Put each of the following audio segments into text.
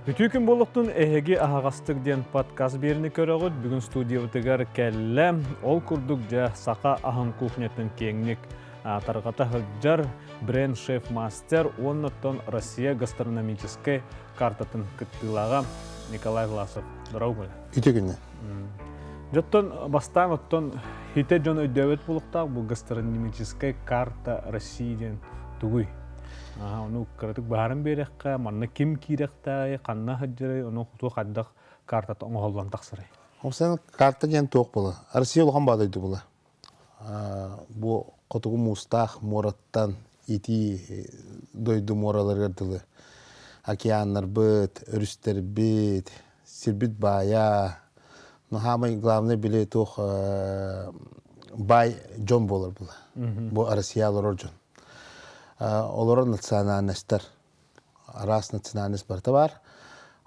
Үтүө күн буолуохтун эһиги аһаҕастык диэн подкаст биэриини көрөҕүт. Бүгүн студиябытыгар кэллэ. Ол курдук дьэ саха аһын кухнятын киэҥник тарҕата сылдьар бренд шеф-мастер уонна оттон Россия гастрономическай картатын кыттыылааҕа Николай Власов. Здорово, Үтүө күннэ. Дьоттон бастаан оттон хите дьон өйдөөбөт буолуохтаах бу гастрономическая карта России диэн тугуй? Ону кыратык баһарын биэрэххэ, манна ким киирэхтээй, ханна сылдьарый, ону туох хайдах картата оҥоһуллан тахсарый? Ол карта диэн туох була? Россия улахан баа дойду була. Бу хотугу муустаах муораттан итии дойду муораларыгар дылы океаннарбыт, өрүстэрбит, сирбит баайа, но самый главный били туох баай дьон буолар була. Бу Россия олорор дьон. Олорор национальностар, араас национальность барыта баар.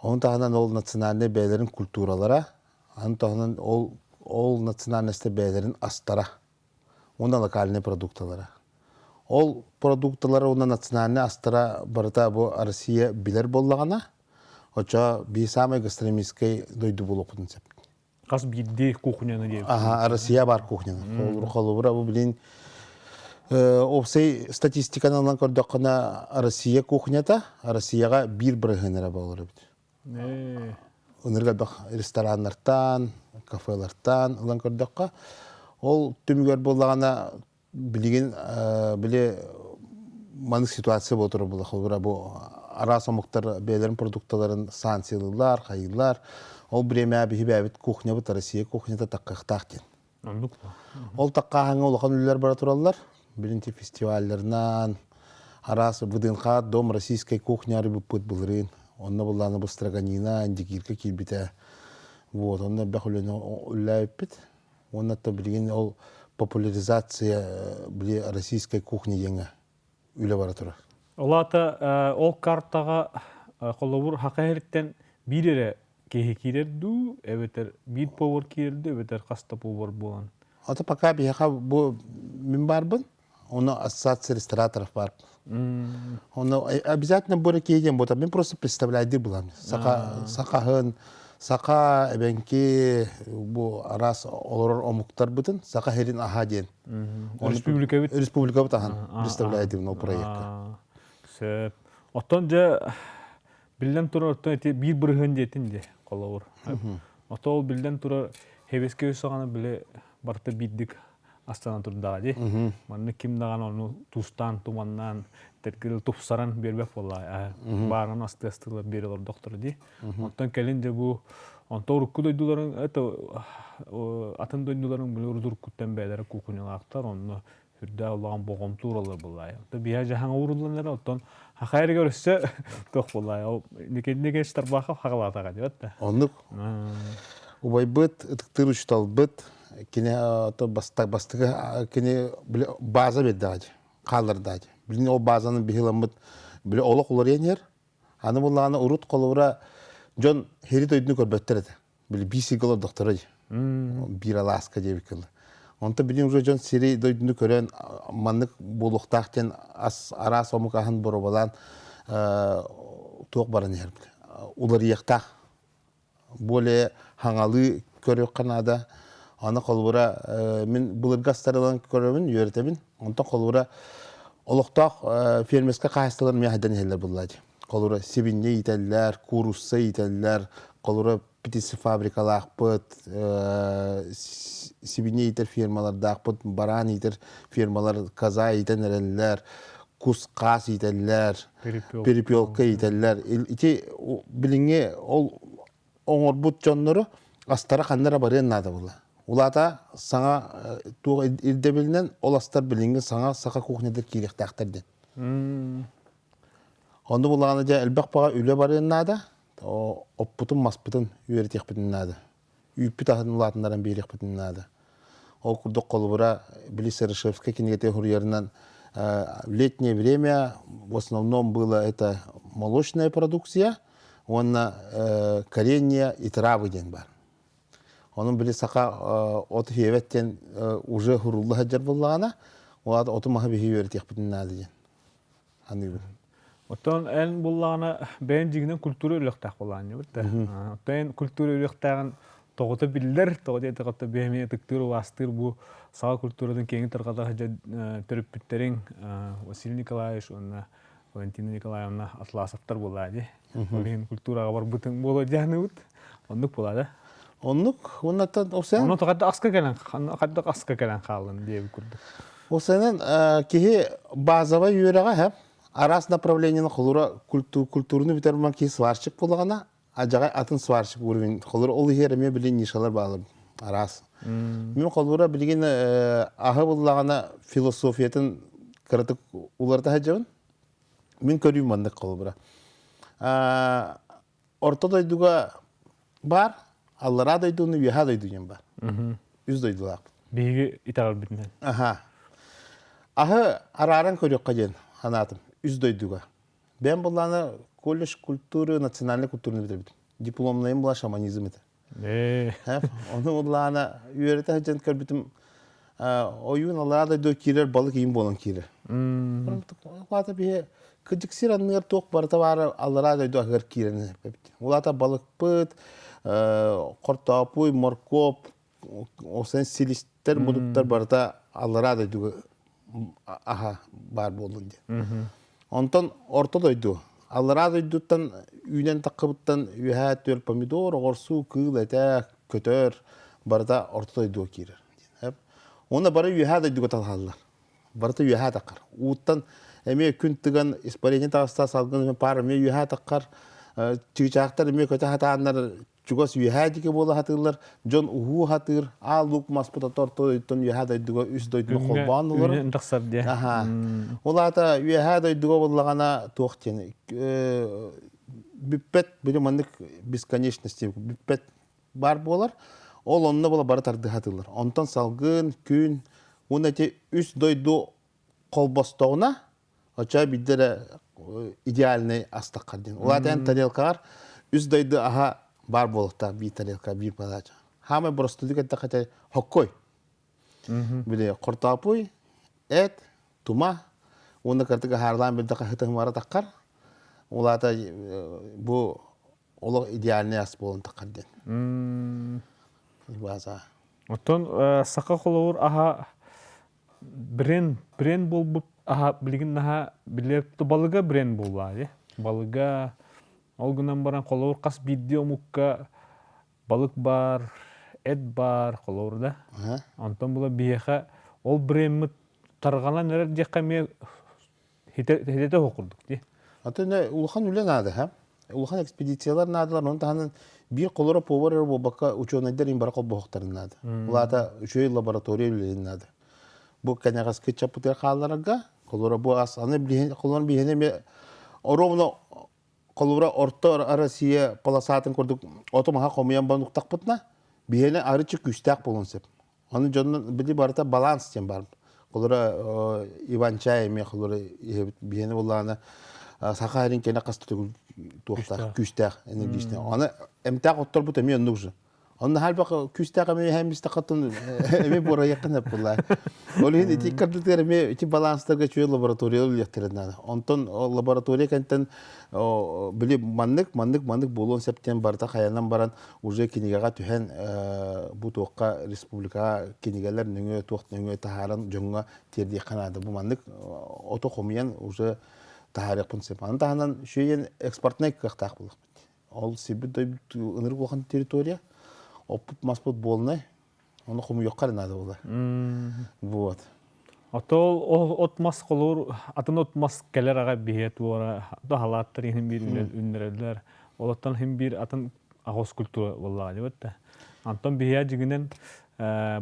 Ону таһынан ол национальнай бэйэлэрин культуралара, Аны таһынан ол ол национальностар бэйэлэрин астара уонна локальнай продукталара. Ол продукталара уонна национальнай астара барыта бу Россия билэр буоллаҕына, оччо биир саамай гастрономическай дойду буолуохпутун сөп. Хас биирдии кухняны диэбит. Аха, Россия бар кухняны. Холобура бу билин уопсай статистиканы ылан көрдөххүнэ, Россия кухнята Россияҕа биир бырыһыан эрэ буолар эбит. Ынырык элбэх рестораннартан, кафелартан ылан көрдөххө, ол түмүгэр буоллаҕына билигин били маннык ситуация буола турар буолла. Холобура бу араас омуктар бэйэлэрин продукталарын санкциялыыллар, хайыыллар. Ол бириэмэ биһи бэйэбит кухнябыт Россия кухнята таккыахтаах диэн. Оннук. Ол таккааһыҥҥа улахан үлэлэр бара тураллар. Билинти фестивалларынан, араас ВДНХ Дом российской кухни арыйбыппыт былырыын. Онно былааны бу Строганина, Индигирка киирбитэ. Вот, онно элбэх үлэни үлэлээбиппит. Уонна то билигин ол популяризация били российской кухни диэҥҥэ үлэ бара турар. Ол аата ол картаҕа холобур хака иһиттэн биир эрэ киһи киирэр дуу, эбэтэр биир повар киирэр дуу, эбэтэр хас да повар буолан. Ото пока биһиэхэ бу мин баарбын, ону ассоциация рестораторов баар. Ону обязательно бу киһи диэн буолар. Мин просто представляйдыы булам. Саха сахаһын, саха эбэҥки бу араас олорор омуктарбытын саха сирин аһа диэн. Республикабыт Республикабыт аһан представляйдыыбын ол проекка. Сөп. Оттон дьэ Биллэн турар, оттон ити биир бырыһыан диэтин дии, холобур. Ото ол биллэн турар, Хэбэскэ үс саҕана били барыта биирдик астана турдаҕа дии. Манна ким даҕаны ону туустаан, туманнаан, тэргил тупсаран биэрбэт буоллаҕа. Баарынан астыастыылар биэрэ олордохторо дии. Онтон кэлин дьэ бу онто урукку дойдуларын это атын дойдуларын били урут-уруккуттан бэйэлэрэ куукуньалаахтар, онно Үрдээх улахан болҕомто уураллар буоллаайа. Оттон биһиэхэ дьаһаҥа ууруллан эрэ, оттон хахайарыгар өссө туох буоллаайа. Ол Никитин Тарбахов хаҕалаатаҕа диэбэт да. Оннук. Убайбыт, ытыктыыр учууталбыт, кини бастакы кини база биэрдэҕэ дии, хааллардаҕа дии. Билин ол базаны биһиламмыт били олох уларыйан иһэр. Аны буллаҕына урут холобура дьон хири дойдуну көрбөттөр этэ. Били биир сиргэ олордохторо дии. Биир алааска диэбит кылы. Онтон билин уже дьон сири дойдуну көрөн маннык буолуохтаах диэн ас араас омук аһын боруобалаан туох баран иһэр уларыйыахтаах. Более хаҥалыы көрүөххэ наада. Аны холобура мин былыргы астарынан көрөбүн, үөрэтэбин. Онтон холобура олохтоох фермерскэй хаһаайыстыбалар эмиэ хайдан иһэллэр буоллаа дии. Холобура сибинньэ иитэллэр, куурусса иитэллэр, холобура птицефабрикалаахпыт, сибинньэ иитэр фермалардаахпыт, бараан иитэр фермалар коза иитэн эрэллэр, кус-хаас иитэллэр, перепелка иитэллэр. Ити билиҥҥи ол оҥорбут дьоннору астара ханна эрэ барыан наада буолла. Улаата саҥа туох ирдэбилинэн ол астар билиҥҥи саҥа саха кухнятыгар киириэхтээхтэр диэн. Онно буллаҕына дьэ элбэх баҕа үлэ барыан наада. Оппутун, маспытын үөрэтиэхпитин наада. Үүппүт аһын улаатыннаран биэриэхпитин наада. Ол курдук холобура били Серышевскай кинигэтэ суруйарынан в летнее время в основном было это молочная продукция уонна коренья и травы диэн бар. Онон били саха от иһиэбэт диэн уже хурулла сылдьар буоллаҕына, ол аата оту маһы биһи үөрэтиэхпитин наада диэн. Аныыбын. Оттон эн буллаҕына бэйэн дьиҥинэн культура үөрэхтээх буолаан да. Оттон эн культура үөрэхтээҕин тоҕото биллэр, тоҕо диэтэххэ бэйэми ытыктыыр, убаастыыр бу саха культуратын киэҥ тарҕата сылдьар төрөппүттэриҥ Василий Николаевич уонна Валентина Николаевна Атласовтар буолаа дии. Ол иһин культураҕа барбытыҥ буолуо дьаһаныбыт. Оннук буолаа да. Оннук. Уоннаттан Осен Ону хайдах аска кэлэн хайдах аска кэлэн хааллын диэбит курдук. Осенен киһи базовай үөрэҕэ һэ араас направлениены холура культураны бүтэрмэн киһи сварщик буолаҕына адьаҕай атын сварщик уровень холура ол иһэр эмиэ билин нишалар баалар араас. Мин холура билигин аһы буллаҕына философиятын кыратык уларыта сылдьабын. Мин көрүүм маннык холобура. Орто дойдуга бар, аллараа дойдуну, үөһээ дойду диэн бар. Үс дойдулаахпыт. Биһиги итэҕэлбитинэн. Аха. Аһы арааран көрүөххэ диэн санаатым. Үс дойдуга. Бэйэм буллаана колледж культуры, национальной культураны бүтэрбитим. Дипломнайым була шаманизм этэ. Ону буллаана үөрэтэ сылдьан көрбүтүм ойуун аллараа дойду киирэр балык иин буолан киирэр. Улаата биһи кыдьык сир анныгар туох барыта баара аллараа дойду аһыгар киирэн эппит. Улаата балыкпыт, хортоопуй, моркуоп, осэн силистэр, мудуктар барыта аллараа дойдуга аһа баар буоллун диэн. Онтон орто дойду аллараа дойдуттан үүнэн таххыбыттан үөһээ түөр помидор, оҕурсуу, кыыл этэ, көтөр барыта орто дойдуга киирэр. Уонна бары үөһээ дойдуга талаһаллар. Барыта үөһээ таххар. Ууттан эмиэ күн тыган испарение таҕыста салгын паар эмиэ үөһээ таххар. Чыычаахтар эмиэ көтө хатааннар чугас үөһээ диэки буола сатыыллар, дьон уһуу сатыыр, аал луук маспыт орто дойдуттан үөһээ дойдуга үс дойдуну холбоон олорор. Үүнэн тахсар диye. Аха. Ол аата үөһээ дойдуга буоллаҕына туох диэн бүппэт били маннык бесконечности бүппэт баар буолар. Ол онно була бары тардыһатылар. Онтон салгын, күн уонна ити үс дойду холбостоҕуна Оччо биирдэ эрэ идеальный астаххар диэн. Улаата эн тарелкаҕар үс дойду аһа баар буолуохтаах биир тарелка, биир подача. Хаамай боростуйдук эттэххэ хоккой. Били хортоопуй, эт, тума уонна кырдык аһаарлаан билдэххэ хытыһымара таххар. Улаата бу олох идеальный ас буолан таххар диэн. База. Оттон саха холобур аһа Бренд, бренд буолбут аһа билигин наһаа биллэр балыга бренд буолла дии. Балыга ол гынан баран холобур хас биирдии омукка балык баар, эт баар холобур да. Онтон була биһиэхэ ол бреммит тарҕанан эрэр диэххэ эмиэ хитэтэ суох курдук дии. Атын улахан үлэ наада, ха? Улахан экспедициялар наадалар, онон таһынан биир холоро повар эрэ буолбакка учуонайдар им бары холбоһуктарын наада. Улаата үчүгэй лаборатория үлэлин наада. Бу кэнэҕэски чаппытыгар хаалларарга, холоро бу ас аны билиһин холорон биһиэнэ эмиэ оруобуна холобура орто Россия полосатын курдук оту-маһа хомуйан бануктахпытына, биһиэнэ арычы күүстээх буолуон сөп. Аны дьоннор били барыта баланс диэн баар. Холобура Иван-чай эмиэ холобура иһэбит биһиэнэ буоллаҕына саха эрин кэнэ хаста төгүл туохтаах күүстээх энергичнэй. Аны эмтээх отторбут эмиэ оннук же. Онно халбах күүстээх эмиэ иһэн истэххэ эмиэ буорайыаххын сөп буоллаа. Ол иһин ити кардытыгар эмиэ ити баланстарга үчүгэй лаборатория үлэлиэхтэрин наада. Онтон лаборатория кэнтэн били маннык маннык маннык буолуон сөп диэн барыта хайанан баран уже кинигэҕэ түһэн бу туохха республикаҕа кинигэлэр нөҥүө туох нөҥүө таһааран дьоҥҥо тиэрдиэххэ наада. Бу маннык ото хомуйан уже таһаарыахпын сөп. Аны таһынан үчүгэй экспортнай кыахтаах буолуохпут. Ол сирбит дойдубут ынырык улахан территория. Оппут маспыт буолнай. Ону хомуйуохха эрэ наада буолар. Вот. Ото ол от мас холуур атын от мас кэлэр аҕай биһиэ туора халааттар иһин биир үннэрэллэр. Олоттон иһин биир атын аҕыс культура буоллаҕа дии да. Антон биһиэ дьиҥинэн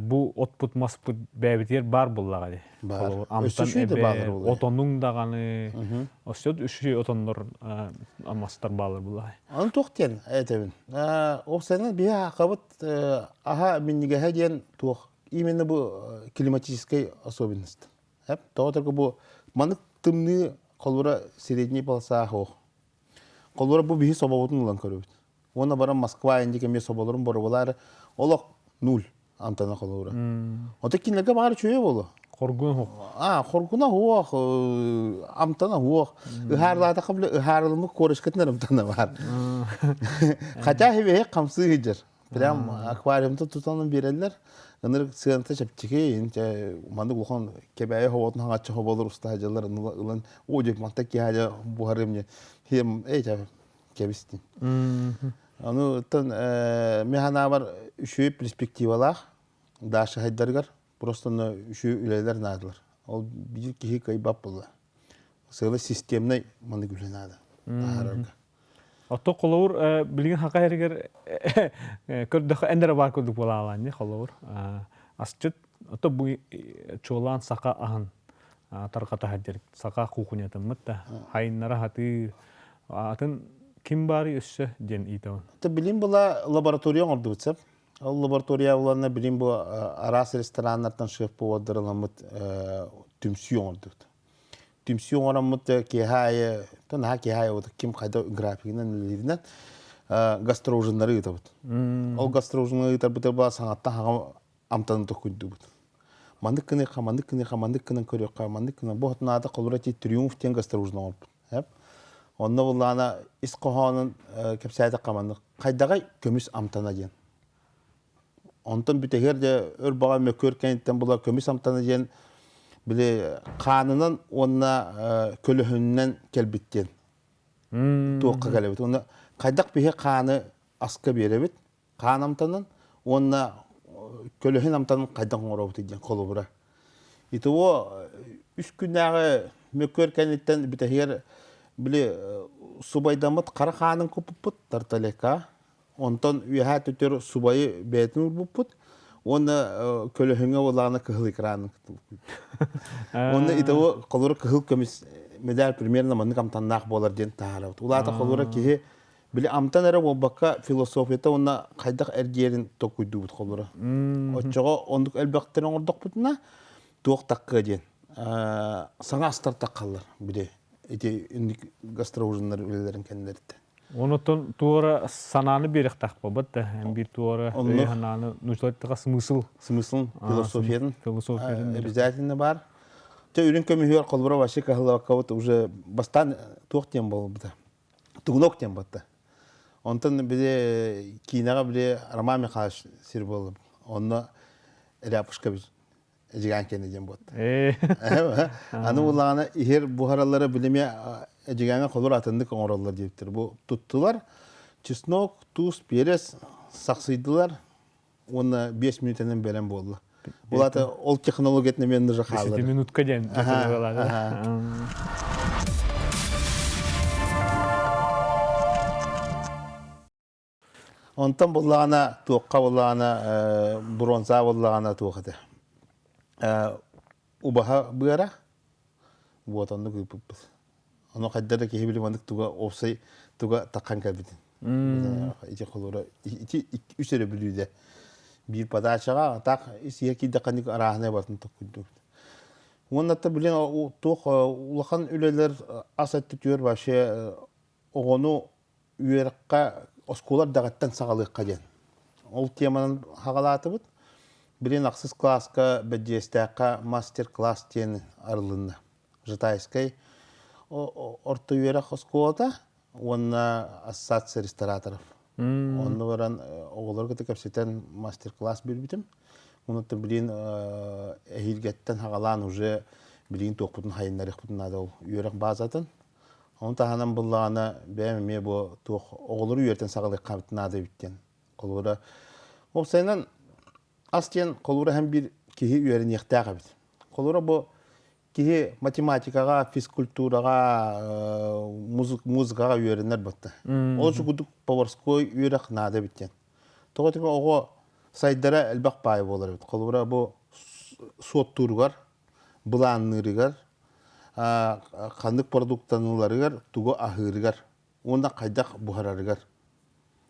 бу отпут маспыт бэйэбитигэр баар буоллаҕа дии. Баар. Амтан эбэ, отонуҥ даҕаны, өссө үчүгэй отоннор мастар баалар буоллаҕа. Аны туох диэн этэбин. Ол сэнэн биһи аахабыт аһа минньигэһэ диэн туох именно бу климатическай особенность. Тоҕо только бу маннык тымныы холура средний полоса суох. Холура бу биһи собобутун ылан көрөбүт. Уонна баран Москва инди кэмиэ соболорун боруобалаары олох нуль амтана холура. Ото кинилэргэ баҕар үчүгэй буолуо. Хоргун хуох. А, хоргуна хуох, амтана хуох. Ыһаарлаатахха бile ыһаарылымык корочкатын амтана бар. Хотя хибэһи хамсыы сылдьар. Прям аквариумта тутан биэрэллэр. Ынырык сыаната чэпчэки, инчэ маннык улахан кэбээйи хоботун хаҥаччы хоболор устаһадьалар ылан оо диэк манта киһаадьа буһарым диэн хиэм эй кэбистим. Аны оттон мин санаабар үчүгэй перспективалаах Даша хайдарыгар просто үчүгэй үлэлэр наадалар. Ол биир киһи кыайбат буолла. Сыала системнай маннык үлэ наада таһаарарга. Ото холобур билигин хака эригэр көрдөхө эн эрэ баар курдук буолаалаан холобур асчыт ото бу чуолаан саха аһын тарҕата сылдьар саха кухнятыммыт да хайыннара хатыы атын ким баарый өссө диэн ыйытабын. Билим была лаборатория оҥордубут сөп. Ол лаборатория буланна билим бу араас рестораннартан шеф-повардар ыламмыт түмсүү оҥордубут. Түмсүү оҥороммут киэһэ аайы, наһаа киэһэ аайы ким хайда графигынан үлэлииринэн гастроужиннары ыытабыт. Ол гастроужиннары ыытарбытыгар баа саҥаттан хаҕа амтанын токуйдубут. Маннык гыныахха, маннык гыныахха, маннык гынан көрүөххэ, маннык гынан. Бу наада холура ти триумф диэн гастроужин оҥорбут. Онно буллаана ис хоһоонун кэпсээтэххэ маннык хайдаҕай көмүс амтана диэн. Онтон бүтэһигэр дьэ өр баҕа мөккүөр кэнниттэн була көмүс амтана диэн били хаанынан уонна көлөһүнүнэн кэлбит диэн туохха кэлэбит. Уонна хайдах биһи хааны аска биэрэбит, хаан амтанын уонна көлөһүн амтанын хайдах оҥоробут диэн холобура. Итого үс күннээҕи мөккүөр кэнниттэн бүтэһигэр били субайдаммыт хара хаанын куппуппут тарталека Онтон үөһээ төтөр субайы бэйэтин урбуппут уонна көлөһүҥҥэ буоллаҕына кыһыл экраны Уонна итого холура кыһыл көмүс медаль примерно маннык амтаннаах буолар диэн таһаарабыт. Улаата холура киһи били амтан эрэ буолбакка философията уонна хайдах эргиэрин толкуйдуубут холура. Оччоҕо оннук элбэхтэрин оҥордохпутуна туох таккыа диэн саҥа астар таххаллар били ити инник гастроужиннар үлэлэрин кэннилэриттэн. Онотон туора санааны биэриэхтээх буолбат да эн биир туора өй санааны нууччалыттаха смысл смысл философиятын философиятын обязательно бар. Те үрүн көмүһүөр холбура вообще каһыллабаккабыт уже бастаан туох диэн буолбута. Тугунок диэн батта. Онтон били киинэҕэ били Роман Михайлович сир буолла. Онно Ряпушка Эдьигээн кэннэ диэн буотта. Аны буллаҕына иһэр буһараллара билимэ Эдьигээҥҥэ холур атыннык оҥороллор диэбиттэр. Бу туттулар чеснок, туус, перец сахсыйдылар уонна 5 мүнүүтэнэн бэлэм буолла. Бұл ата ол технологиятын эмиэ ныжа хааллар. минутка диэн. Онтон буллаҕына туохха буллаҕына бронза буллаҕына туох этэ убаһа быара вот оннук ыыппыппыт. Ону хайда да киһи били маннык туга уопсай туга таххан кэлбитин. Ити холура ити үс эрэ бүлүүдэ биир подачаҕа так ис иһэ киирдэххэ арааһынай бартын токкуйдубут. Уонна билин туох улахан үлэлэр ас өттүтүгэр вообще оҕону үөрэххэ оскуола эрдэҕиттэн саҕалыахха диэн. Ол теманан хаҕалаатыбыт. Билин ахсыс кылааска Бэрдьиэстээххэ мастер-класс диэн арылынна. Жатайскай орто үөрэх оскуолата уонна ассоциация рестораторов. Онно баран оҕолору кытта кэпсэтэн мастер-класс биэрбитим. Онуттан билин эһиилгэттэн хаҕалаан уже билигин туохпутун хайыннарыахпытын наада ол үөрэх базатын. Ону таһынан буллаҕына бэйэм эмиэ бу туох оҕолору үөрэтэн саҕалыаххабыт наада эбит диэн. Холобура, уопсайынан ас диэн холобура һэн биир киһи үөрэниэхтээх эбит. Холобура бу киһи математикаҕа, физкультураҕа, музыкаҕа үөрэнэр батта. Ол курдук поварской үөрэх наада эбит диэн. Тоҕо диэтэххэ оҕо сайдара элбэх баай буолар эбит. Холобура бу суоттууругар, былаанныырыгар, ханнык продуктаныыларыгар, тугу аһыырыгар уонна хайдах буһарарыгар.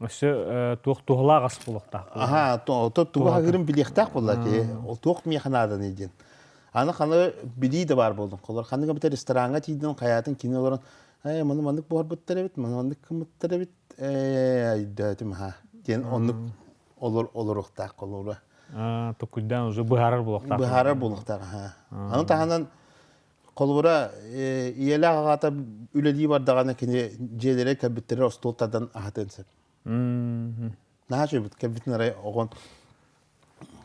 Өссө туох туһалаах ас буолуохтаах. Аха, то тугу аһыырын билиэхтээх буолла киһи. Ол туох миэхэ нааданый диэн. Аны ханы билии да баар буолдун. Холор ханнык эбэтэр рестораҥҥа тиийдин, хайаатын кини олорон, ээ маны маннык буһарбыттар эбит, маны маннык гыммыттар эбит, ээ өйдөөтүм аха диэн оннук олор олоруохтаах холобура. Токуйдаан уже быһаарар буолуохтаах. Быһаарар буолуохтаах. Аны таһынан холобура ийэлээх аҕата үлэлии бардаҕына кини дьиэлэрэ кэлбиттэрэ остуол тардан аһатыан сөп. Наһаа үчүгэй кэлбитин арай оҕон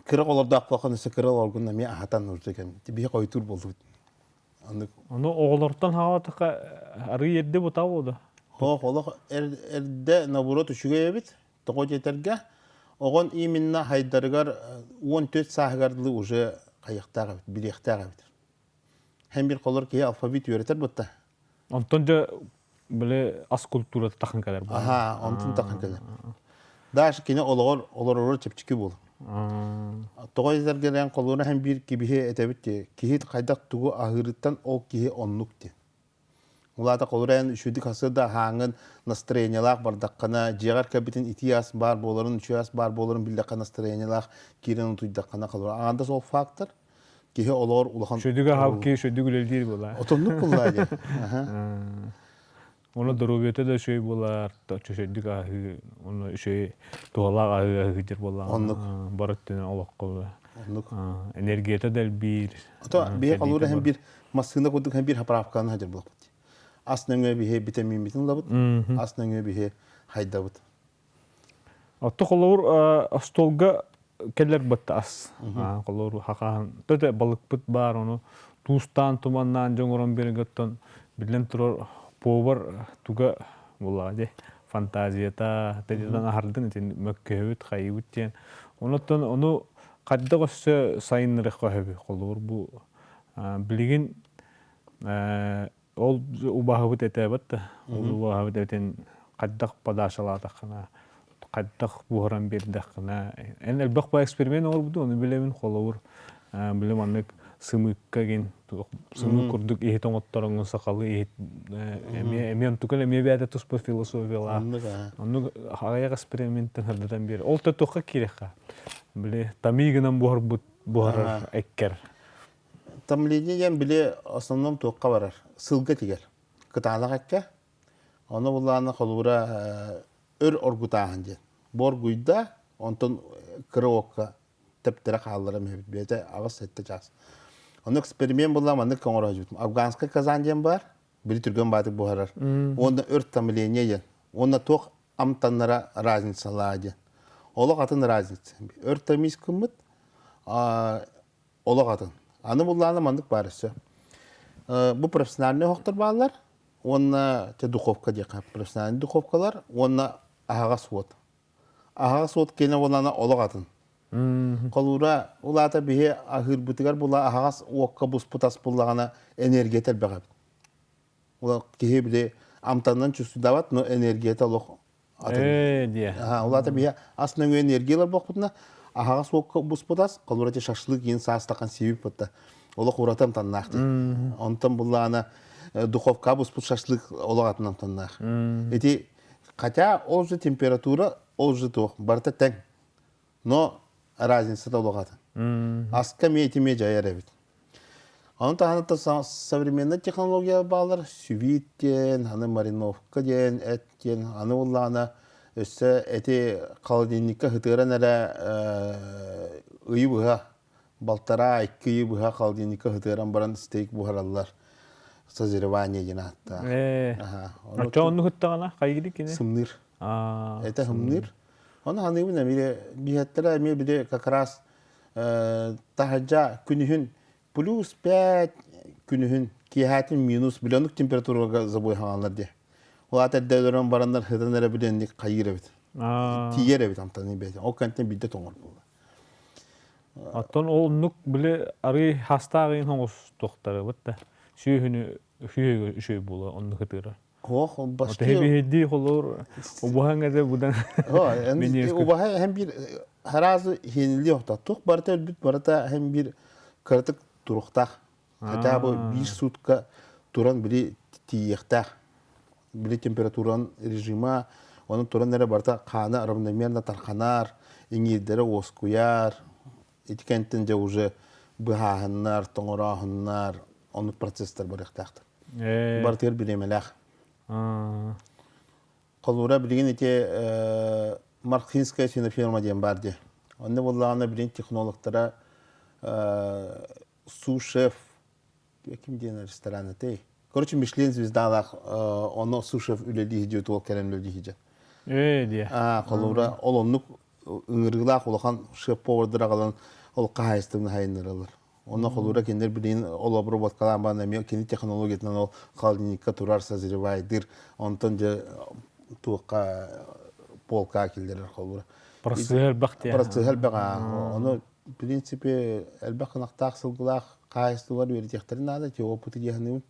кыра оҕолордоох буолхан өссө кыра оҕолоргун эмиэ аһатан уже кэм биһи хойутуур буоллубут. Оннук. Ону оҕолортон хаалатахха арыы эрдэ бутаа буолду. Хоох олох эрдэ наоборот үчүгэй эбит. Тоҕо диэтэргэ оҕон именно хайдарыгар 14 сааһыгар дылы уже хайыахтаах эбит, билиэхтээх эбит. Һэм бир холор киһи алфавит үөрэтэр бутта. Онтон дьэ били ас культурата тахан кэлэр буолла. Аха, онтон тахан кэлэр. Даже кини олоҕор олоророр чэпчэки буолар. Тоҕо этэргэнэн холуона һэм биир кибиһи этэбит ди киһи хайдах тугу аһыырыттан ол киһи оннук ди. Улаата холура эн үчүгдүк хасы да аһааҥҥын настроениелаах бардаххына, дьиэҕэр кэлбитин итии ас баар буоларын, үчүгэй ас баар буоларын биллэххэ настроениелаах киирэн утуйдаххына холура аҥаардас ол фактор киһи олоҕор улахан Шөдүг аһап киһи шөдүг үлэлиир буолаа. Отоннук буоллаа диэн. Ону доруобуйата да үчүгэй буолар, чөчөйдүк аһыы, ону үчүгэй туһалаах аһыы аһыыр буоллаҕына Оннук. Бар өттүнэн олоххо Оннук. Энергията да элбиир. Ото биһи холуура һэн биир массыына курдук һэн биир заправканы хадьар буолбут. Ас нөҥүө биһи витаминбитин ылабыт, ас нөҥүө биһи хайдабыт. Отто холобур остуолга кэлэр батта ас. Холобур хахаан төтө балыкпыт баар ону туустаан туманнаан дьоҥорон биэргөттөн биллэн турар повар туга буоллаҕа дии фантазията тэтитэн аһардын итин мөккүһэбит хайыбыт диэн онуттан ону хайдах өссө сайыннарыахха сөбүй холобур бу билигин ол убаһабыт этээбэт да ол убаһабыт этин хайдах подашалаатаххына хайдах буһаран биэрдэххинэ эн элбэх по эксперимент оҥорбутум ону билэбин холобур били маннык сымыыкка гин сымыык курдук иһит оҥоттороҥҥун сахалыы иһит эмиэ эмиэ онтукун эмиэ бэйэтэ туспа философиялаах оннук аҕыйах эксперименттэн сырдатан биэр ол да туохха киириэххэ били тамии гынан буһарбыт буһарар эккэр. Томление диэн били основном туохха барар? Сылга тигэр. Кытаанах эккэ. Ону буллаана холуура өр оргутааһын диэн. Бу оргуйда, онтон кыра уокка тэптэрэ хааллара мүһэбит. Бэйэтэ 8-7 чаас. Ону эксперимент булла маннык оҥоро сылдьыбытым. Афганскай казан диэн баар, били түргэн баатык буһарар. Уонна өр томление диэн. Уонна туох амтаннара разницалаа диэн. Олох атын разница. Өр томис гыммыт, олох атын. Аны буллаана маннык баар өссө. Бу профессиональный оһохтор бааллар уонна те духовка диэххэ профессиональный духовкалар уонна аһаҕас уот. Аһаҕас уот киэнэ буоллаана олох атын. Холуура улаата биһи аһыырбытыгар була аһаҕас уокка буспут ас буллаҕына энергията элбэх эбит. Ула киһи били амтанынан чувствуйдават, но энергията олох Ээ диэ. Улаата биһи ас нөҥүө энергия ылар буолбутуна аһаҕас уокка буспут ас, холобура ити шашлык иин саастахан сиэбит бутта. Олох ураты амтаннаах дии. Онтон буллаана духовка буспут шашлык олох атын амтаннаах. Ити хотя ол же температура, ол же туох, барыта тэҥ. Но разница олох атын. Аска эмиэ итимиэ дьайар эбит. Ону таһынан современный технология баалар сювит диэн, аны мариновка диэн, эт диэн, аны буллаҕына өссө эти холодильникка сытыаран эрэ ыйы быһа, балтараа, икки ыйы быһа холодильникка сытыаран баран стейк буһараллар. Созревание диэн ааттаах. Оччо оннук ыттаҕына хайгыды кини? Сымныыр. Это сымныыр. Ону ханыыбын эмиэ биһэттэрэ эмиэ били как раз таһырдьа күнүһүн плюс 5 күнүһүн киэһээтин минус били температурага забой хаҥаллар диэ. Ол аата эрдэ өлөрөн бараннар сытан эрэ билэнник хайыыр эбит. Тиийэр эбит амтаныы бэйэтин. Ол кэнтэн биирдэ тоҥор буолла. Оттон ол оннук били арый хастаах ыйын оҥостуохтарыбыт да сүүһүнү үчүгэй үчүгэй буола оннук ытыыра. Ох, башки. Тэһи холор убаһаҥ эдэ будан. Убаһа һэм биир харазы хиэнили охта. Тух барыта өлбүт барыта һэм биир кыратык туруктаах. Хотя бы биир сутка туран били тиийиэхтээх. Били температуран режима, онон туран эрэ барыта хаана равномерно тарханар, иҥиирдэрэ уоскуйар. Ити кэнтэн дьэ уже быһааһыннар, тоҥорооһуннар, оннук процесстар барыахтаахтар. Барытыгар бириэмэлээх. Холуура билигин ити Мархинская свиноферма диэн баар дии. Онно буоллаҕына билин технологтара су-шеф ким диэн ресторан этэй? Короче, Мишлен звездалаах ону су-шеф үлэлии сылдьыбыт уол кэлэн үлэлии сылдьар. Ээ диэ. Холобура, ол оннук ыҥырыылаах улахан шеф-повардар аҕалан ол хаһаайыстыбаны хайыннараллар. Онно холобура кинилэр билигин ол обработкалаан баран эмиэ кини технологиятынан ол холодильникка турар созревайдыыр, онтон дьэ туохха полка киллэрэр холобура. Процесс элбэх диэ. Процесс элбэх Ону в принципе элбэх ынахтаах сылгылаах хаһаайыстыбалар үөрэтиэхтэрин наада, те опыты дии саныыбын.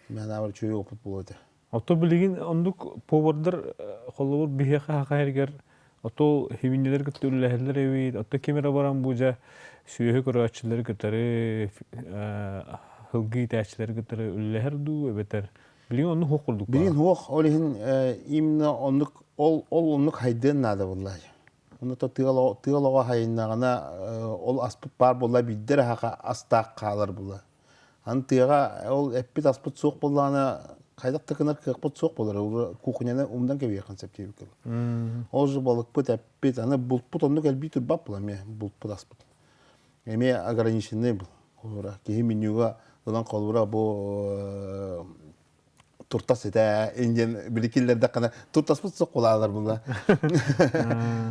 Мин анаабар үчүгэй опыт буолуо этэ. Ото билигин оннук повардар холобур биһиэхэ хаха эргэр ото химиннилэр кытта үлэлэһэллэр эбит, ото ким эрэ баран бу дьэ сүөһү көрөөччүлэри кытары һылгы иитээччилэри кытары үлэлэһэр дуу эбэтэр билигин оннук хуох курдук Билигин хуох ол иһин именно оннук ол ол оннук хайдыан наада буолла. Ону то тыал оҕо хайыннаҕына ол аспыт баар буолла биирдэр аһаха астаах хаалар була. Аны тыаҕа ол эппит аспыт суох буоллаҕына хайдах да гынар кыахпыт суох буолар. Кухняны умнан кэбиһиэххин сөп диэбиккин. Ол же балыкпыт эппит, аны булпут оннук элбии турбат була эмиэ булпут аспыт. Эмиэ ограниченный был. Холобура, киһи менюга ылан холобура бу туртас этэ индиан били киллэрдэххинэ туртаспыт суох кулаалар була.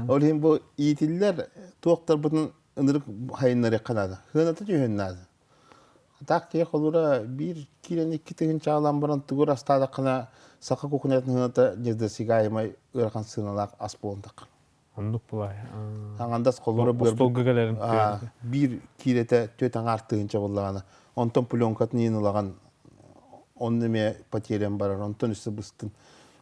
Ол иһин бу иитиллэр туохтарбытын ынырык хайыннарыахха наада. Хыаната түһүөн наада. Так киһи холура биир киирэн икки тыһыынчаалаан баран тугу астаатаххына саха кухнятын сыаната недосягаемай ыарахан сыаналаах ас буолан таххар. Оннук булай. Аҥандас холура Остуолга кэлэрин биир киирэтэ түөрт аҥаар тыһыынча буоллаҕына, онтон пленкатын иин ылаҕын, онно эмиэ потерян барар, онтон өссө быстын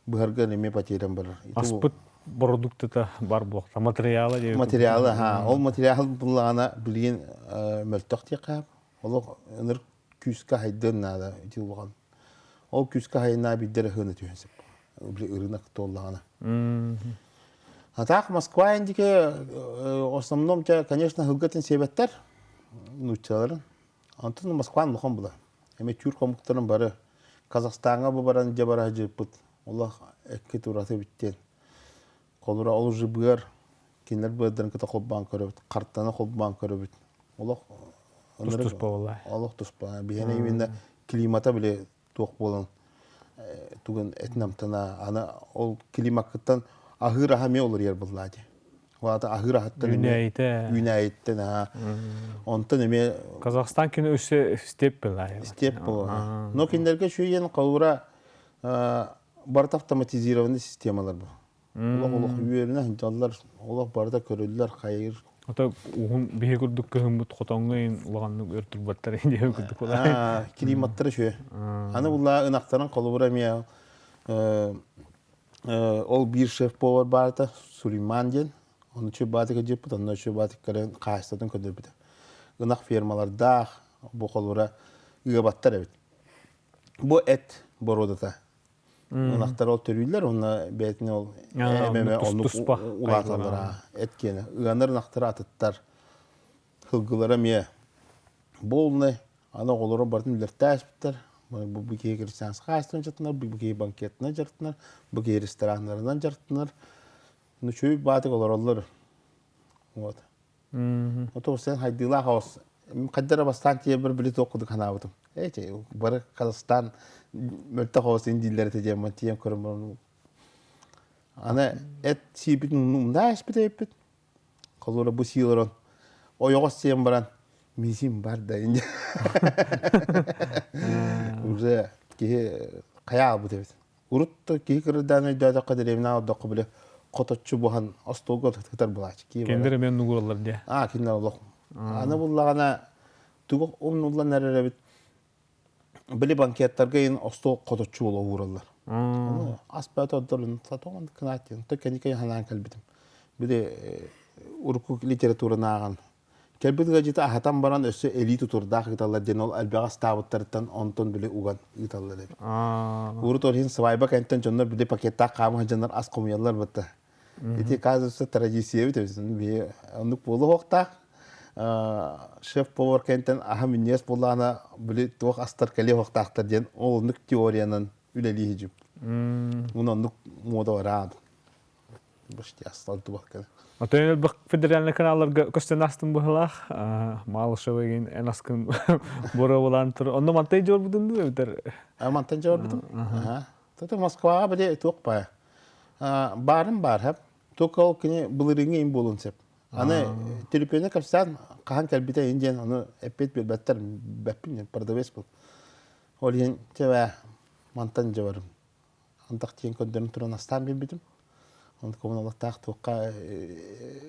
быһарга эмиэ потерян барар. Аспыт продуктыта бар буолта, материала диye. Материалы, ха, ол материал буллаҕына билигин мөлтөх диэххэ, олох ыныр күүскэ хайдыан наада ити улахан. Ол күүскэ хайынаа биирдэ эрэ ыһыына түһэн сөп. Били ырыынак туоллаҕына. А так Москва индике в основном те, конечно, хылгатын сиэбэттэр нууччаларын. Онтон Москва улахан була. Эми түүр хомуктарын бары Казахстаҥа бу баран дьэ бара сылдьыппыт. Олох экки тураты бүттен. Холура ол уже быар кинилэр быардарын кыта холбоон көрөбүт, хартаны холбоон көрөбүт. Олох тус-туспа буолла. Олох туспа. Биһиэнэ именно климата били туох буолан тугун этин амтана аны ол климакыттан аһыыр аһа эмиэ уларыйар буоллаа дии. Вата аһыыр аһыттан Үүнээйитэ. Үүнээйиттэн аха. Онтон эмиэ Казахстан күнү өссө степ была. Степ була. Но кинилэргэ үчүгэй холура барыта автоматизированный системалар бу. Олох олох үөрэнэ сылдьаллар, олох барыта көрүллэр, хайыр. Ото уһун биһи курдук кыһыммыт хотоҥҥо ин улаханнык өр турбаттар диэби курдук буолар. Климаттара үчүгэй. Аны булла ынахтарын холобура эмиэ ол биир шеф-повар баарта Сулейман диэн. Ону үчүгэй баатыка дьиэппит, онно үчүгэй баатык кэлэн хаһаайыстыбатын көрдөрбүтэ. Ынах фермалардаах, бу холобура ыабаттар эбит. Бу эт боруодата. Ынахтар ол төрүүллэр уонна бэйэтин ол эмэмэ оннук улааталлара эт киэнэ. Ыанар ынахтара атыттар. Сылгылара эмиэ полный. Аны оҕолоро барытын үлэртээспиттэр. Бу киһи христианскай хаһаайыстыбанан дьарыктанар, бу киһи банкетынан дьарыктанар, бу киһи рестораннарынан дьарыктанар. Ну, үчүгэй баатык олороллор. Вот. Ото сен хайдыылаах оҕус. Хайда эрэ бастаан тиийэрбэр били туох курдук санаабытым. Эти бары Казахстан мөлтөх оҕус ин дииллэр этэ диэммин тиийэн көрөн баран аны эт сииппитин умнаа испит эбиппит. Холура бу сии олорон ойоҕос сиэн баран миисим бар да инде. Уже киһи хайа албыт эбит. Урут да киһи кырырдаан өйдөөтөххө дэриэбинэ олордоххо били хоточчу буһан остуолга сытар буолааччы. Кинилэр эмиэ оннук диye. Аа, кинилэр олох. Аны буллаҕына тугу умнуллан эрэр эбит. Били банкеттарга ин остуол хоточчу буола уураллар. Ону ас бөтө ордорун сатоҕун кынаат диэн. То кэнникэй ханаан кэлбитим. Били урукку литератураны ааҕан Кэлбит ыалдьыты аһатан баран өссө элии тутурдаах ыыталлар диэн ол элбэҕи астаабыттарыттан онтон били уган ыыталлар эбит. Урут ол иһин свайба кэнниттэн дьоннор били пакеттаах хаама сылдьаннар ас хомуйаллар батта. Ити оказывается традиция эбит эбит. Оннук буолуохтаах. Шеф-повар кэнниттэн аһа минньигэс буоллаҕына били туох астар кэлиэ уохтаахтар диэн ол оннук теориянан үлэлии сылдьыбыт. Оннук муода бараан. Почти астан тубах кэлэ. Отон элбэх федеральный каналларга көстөн астын быһылаах. Малышева ген эн аскын боруобалаан тур. Онно мантай жорбутун дуу эбитер? Мантан жорбутум. Тото Москваҕа били туох баа. Баарым баар хап. Туох ол кини былырыыҥҥы им буолуон сөп. Аны телефону кэпсээн хаһан кэлбитэ ин диэн ону эппиэт биэрбэттэр бэппин продавец был. Ол иһин чэбэ мантан дьабарым. Антах тиэн көрдөрөн туран астаан биэрбитим. Оны коммуналыктаах туохха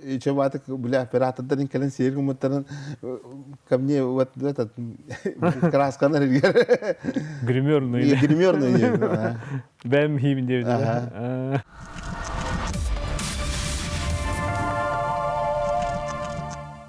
ичебатык бля оператордарын кэлэн сиэр гыммыттарын ко мне вот этот красканар Гримерный. Гримерный. Бэм химин диэбит.